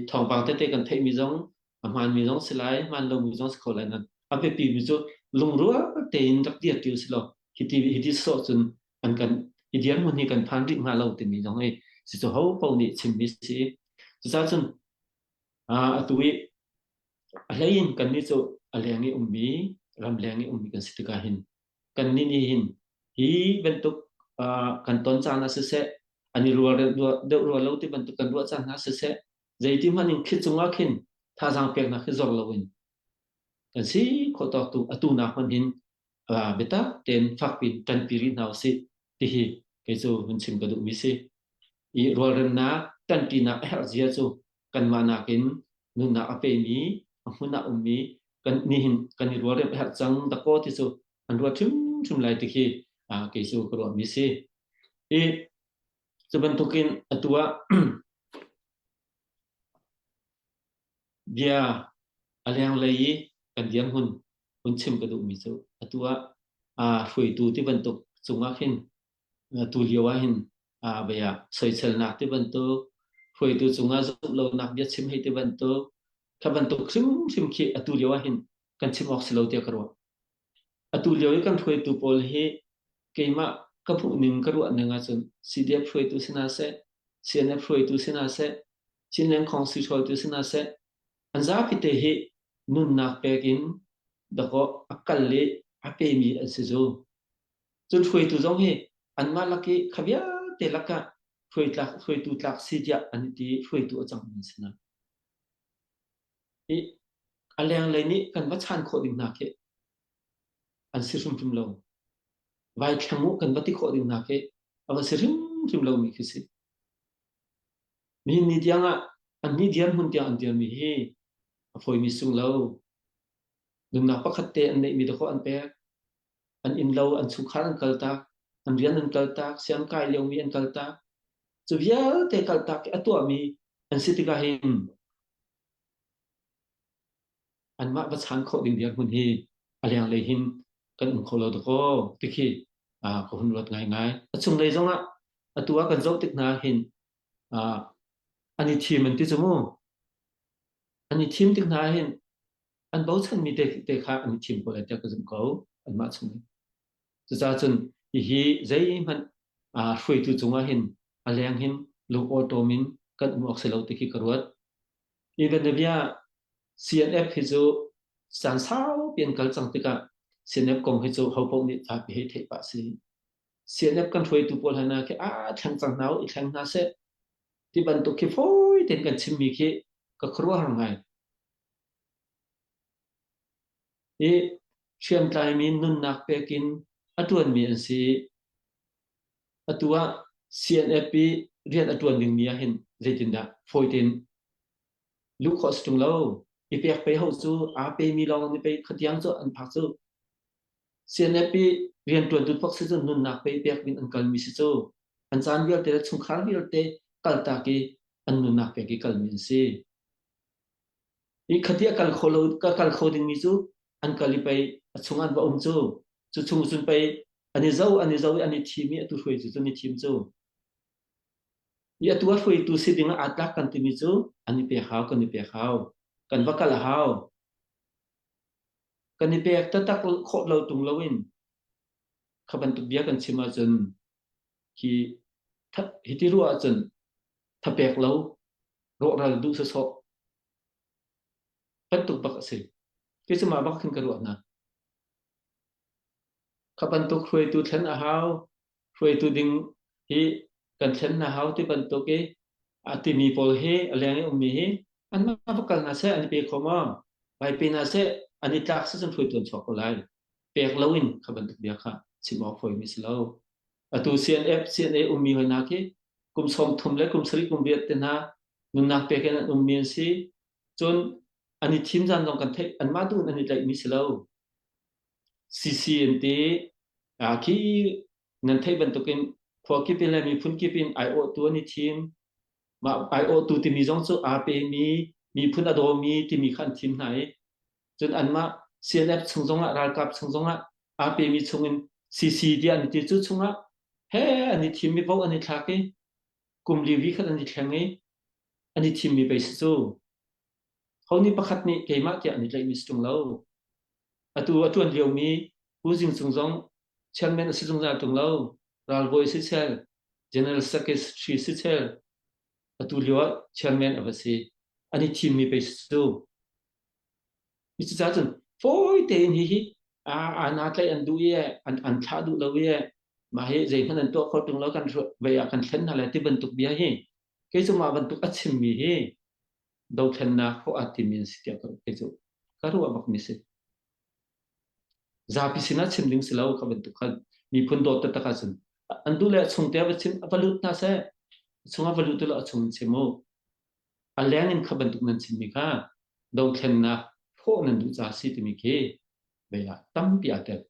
Thawngpang tete kan theihmi zong a hmaanmi zong si lai, hmaan lomi zong si kho lai nain a biapimi cu lungrual tein rak dir ti usih law hiti hiti sawh cun an kan hi dirhmun hi kan phan rih hnga lo timi zong hi si cu ho paoh nih chimmi si. Cucaah cun atu i a hlei in kannih cu a leng i ummi ramleng i ummi kan si tikah hin kannih nih hin hi bantuk kan ton caan ah siseh an i rual deuh rua lo ti bantuk kan ruah caan hna siseh zeiti hmanh in khi cungah khin thazaang peknak hi zor loin kan si khawh tawk tu atu nak hmanh hin biatak tein fakpi ṭanpi rih hna usih ti hi kei cu hun chim ka duhmi si. I rualremnak ṭanpinak a herh zia cu kanmah nakin nunnak a pemi a hmun ah ummi kan nihin kan i rualrem a herh cang dakaw ti cu an ruat hrimhrim lai ti khi kei cu ka ruahmi si. I cu bantukin atu ah bia a lenglei i kan dirhmun hun chim ka duhmi cu atu ah hruaitu ti bantuk cungah khin tu lio ah hin bia soiselnak ti bantuk hruaitu cungah zumh lonak bia chim hei ti bantuk kha bantuk hrimhrim khi atu lio ah hin kan chim awk si lo tiah ka ruah. Atu lio i kan hruaitu pawl hi keimah ka hmuhning ka ruahning ahcun CDF hruaitu si hna seh, CNF hruaitu si hna seh, Chinland Khawngsi hruaitu si hna seh, an zapi te hi nunnak pek in dakaw a kal i a pemi an si zu. Cun hruaitu zong hi anmah lak i kha vialte lakah hruaitlak hruaitu tlak si tiah an i ti i hruaitu a cangmi an si hna. I a lenglei nih kan va chan khawh ding hna khi an si hrimhrim lo. Vai thleng u kan va ti khawh ding hna khi a va si hrimhrim lomi khi si. Nihin ni tiang ah an ni dirhmun tiang an dirmi hi a fawimi sung lo. Nunnak pakhat te an neihmi dakaw an pek. An innlo, an chungkhar an kaltak, an rian an kaltak, siang kai liomi an kaltak. Cu vialte kaltak i a tuahmi an si tikah hin anmah va chan khawh ding dirhmun hi a lenglei hin kan um kho lo dakaw tikhi ka hun ruat ngaingai. A chunglei zongah atu ah kan zoh tik hna hin an i thim an ti cu mu. An i thim tik hna hin an bochanmi te, te kha an i thim ko lai tiah ka zumh ko anmah chung in. Cucaah cun hihi zeihmanh hruaitu cungah hin a leng hin lung awṭawm in kan um awk si lo ti khi ka ruat. Even bia CNF hi cu caan saupi an kal cang tikah CNF kong hi cu hopaoh nih zapi hei theih pah si. CNF kan hruaitu pawl hna khi aa thleng cang hna u, i thleng hna seh ti bantuk khi fawi tein kan chimmi khi ka khuaruahhar ngai. I hriamtlaimi nunnak pek in a ṭuanmi an si. Atu ah CNF i rian a ṭuan dingmi ah hin zeitindah fawi tein luh khawh si ṭung lo. I pek pei ho cu aa pemi lawng nih pei khatiang cu an phak cu. CNF i rianṭuantu phok si cu nunnak pei pek ding an kalmi si cu. An caan vialte le chungkhar vialte kaltak i an nunnak pek i kalmi an si. I khati a kal kho lo ka kal kho dingmi cu an kal i pei a chung an va um cu. Cu chung cun pei an i zo an i zo i an i thim i atu hruaitu cu an i thim cu. I atu a hruaitu si ding ah aa tlak kan timi cu an i pek hau kan i pek hau. Kan va kal a hau. Kan i pek taktak khawh lo tung loin kha bantuk bia kan chim ahcun hi hi ti ruah ahcun thapek lo rawhral duh sawsawh bantuk bak a si. Kei cu mah bak khin ka ruah hna. Kha bantuk hruaitu thlen a hau, hruaitu ding hi kan thlen hna hau ti bantuk i a timi pawl hi a leng i ummi hi anmah va kal hna seh an i pe kho maw? Vai pe hna seh an i tlak si cun hruaitu an chuak ko lai. Pek loin kha bantuk bia kha chim awk fawimi si lo. Atu CNF, CNA ummi hoi hna khi kum 30 le kum sarih kum riat te hna nunnak pek in an ummi an si. Cun an i thim zan zong kan theih anmah duh in an i tlaihmi si lo. CC an ti. Khi nan theih bantukin khua kip in le miphun kip in aiawhtu an i thim. Mah aiawhtu timi zong cu aa pemi, miphun a dawmi timi kha an thim hna i cun anmah CNF chung zongah ralkap chung zongah aa pemi chungin CC tiah an i ti cu chungah he an i thim i vote an i thlak i kum li vi khat an i thleng i. An i thimmi pei si cu. Ho nih pakhat nih keimah tiah an i tlaihmi si ṭung lo. Atu a ṭuan liomi Pu Zing Cung zong chairman a si zungzal ṭung lo. Ralbawi si chel, General Secretary si chel, atu lio ah chairman a va si. An i thimmi pei si cu. Cucaah cun fawi tein hihi aa tlaih an duh i an thlah duh lo i mah hi zeihmanh an tuah kho ṭung lo kan vei ah kan thlen hna lai ti bantuk bia hi kei cu mah bantuk a chimmi hi dothlennak hrawh aa timi an si tiah kei cu ka ruah bakmi si. Zapi sinah chim ding si lo kha bantuk kha miphun dawt taktak ahcun an duh le a chung te va chim va lut hna seh chung ah va lut u a chung chim u a leng in kha bantuk nan chimmi kha dothlennak hrawh nan duh caah si timi khi vei ah tampi aa tel.